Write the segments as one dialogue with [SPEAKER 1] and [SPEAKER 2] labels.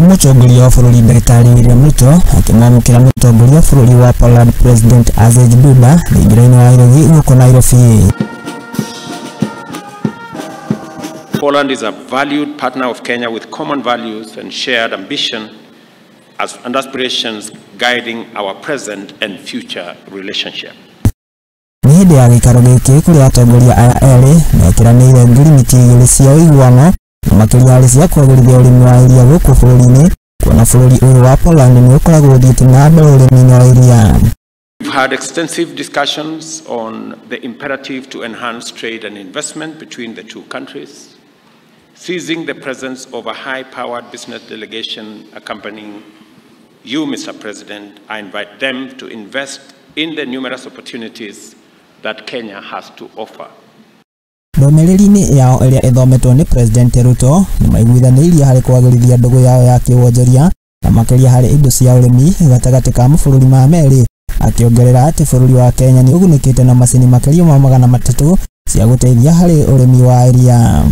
[SPEAKER 1] Mũtongoria wa bũrũri Ndagĩtarĩ William Ruto akĩmwamũkĩra mũtongoria wa bũrũri wa Poland President Andrzej Duda thingira-inĩ wa Iregi gũkũ Nairobi.
[SPEAKER 2] Poland is a valued partner of Kenya with common values and shared ambition and aspirations guiding our present and future relationship.
[SPEAKER 1] Nĩ hĩndĩ ya gĩikaro gĩkĩ kũrĩa atongoria aya erĩ mekĩranĩire ngirimiti igĩrĩ cia ũiguano na makĩria harĩ cia kwagĩrithia ũrĩmi wa iria gũkũ bũrũri-inĩ, kuona bũrũri ũyũ wa Poland nĩ ũkoragwo ũthiĩte na mbere ũrĩmi-inĩ wa iria.
[SPEAKER 2] We've had extensive discussions on the imperative to enhance trade and investment between the two countries, seizing the presence of a high-powered business delegation accompanying you, Mr. President. I invite them to invest in the numerous opportunities that Kenya has to offer.
[SPEAKER 1] Ndũmĩrĩri-inĩ yao ĩrĩa ĩthometwo nĩ President Ruto nĩ maiguithanĩirie harĩ kwagĩrithia ndũgũ yao ya kĩwonjoria na makĩria harĩ indo cia ũrĩmi gatagatĩ ka mabũrũri ma merĩ, akĩongerera atĩ bũrũri wa Kenya nĩ ũgunĩkĩte na macini makĩria ma 300 cia gũteithia harĩ ũrĩmi wa iria.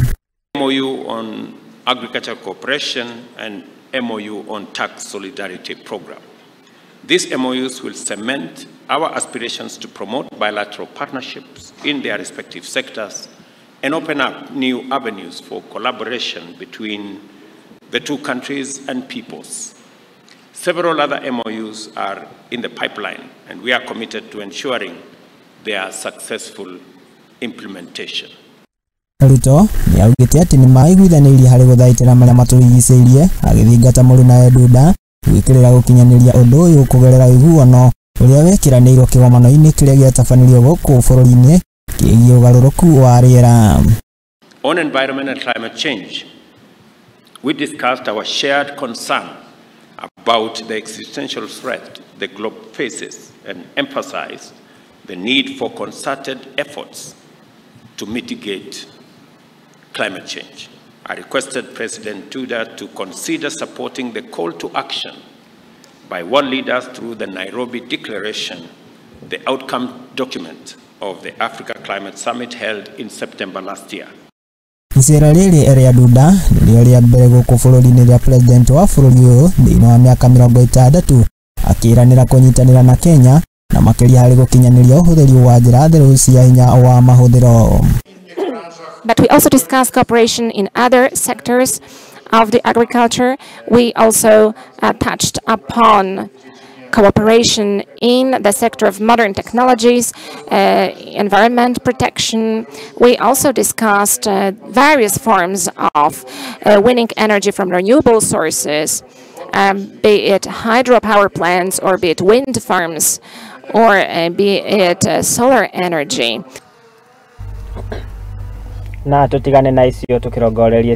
[SPEAKER 2] MOU on Agricultural Cooperation and MOU on Tax Solidarity Program. These MOUs will cement our aspirations to promote bilateral partnerships in their respective sectors and open up new avenues for collaboration between the two countries and peoples. Several other MOUs are in the pipeline, and we are committed to ensuring their successful implementation.
[SPEAKER 1] Ruto nĩ augĩte atĩ nĩ maiguithanĩirie harĩ gũthaitĩra marĩa matũrigicĩirie, agĩthingata mũrunawe Duda gwĩkĩrĩra gũkinyanĩria ũndũ ũyũ kũgerera ũiguano ũrĩa wekĩranĩirwo kĩgomano-inĩ kĩrĩa gĩatabanirio gũkũ bũrũri-inĩ kĩgiĩ ũgarũrũku wa rĩera.
[SPEAKER 2] On environment and climate change, we discussed our shared concern about the existential threat the globe faces and emphasized the need for concerted efforts to mitigate climate change. I requested President Duda to consider supporting the call to action by world leaders through the Nairobi Declaration, the outcome document of the Africa Climate Summit held in September last year.
[SPEAKER 1] Icera rĩrĩ rĩa Duda nĩrĩo rĩa mbere gũkũ bũrũri-inĩ rĩa President wa bũrũri ũyũ thĩinĩ wa mĩaka 60, akĩĩranĩra kũnyitanĩra na Kenya na makĩria harĩ gũkinyanĩria ũhũthĩri wa njĩra theru cia hinya wa mahũthĩro.
[SPEAKER 3] But we also discussed cooperation in other sectors of the agriculture. We also touched upon cooperation in the sector of modern technologies, environment protection. We also discussed various forms of winning energy from renewable sources, be it hydropower plants or be it wind farms or be it solar energy.
[SPEAKER 4] Na tutigane na icio tukirongorerie.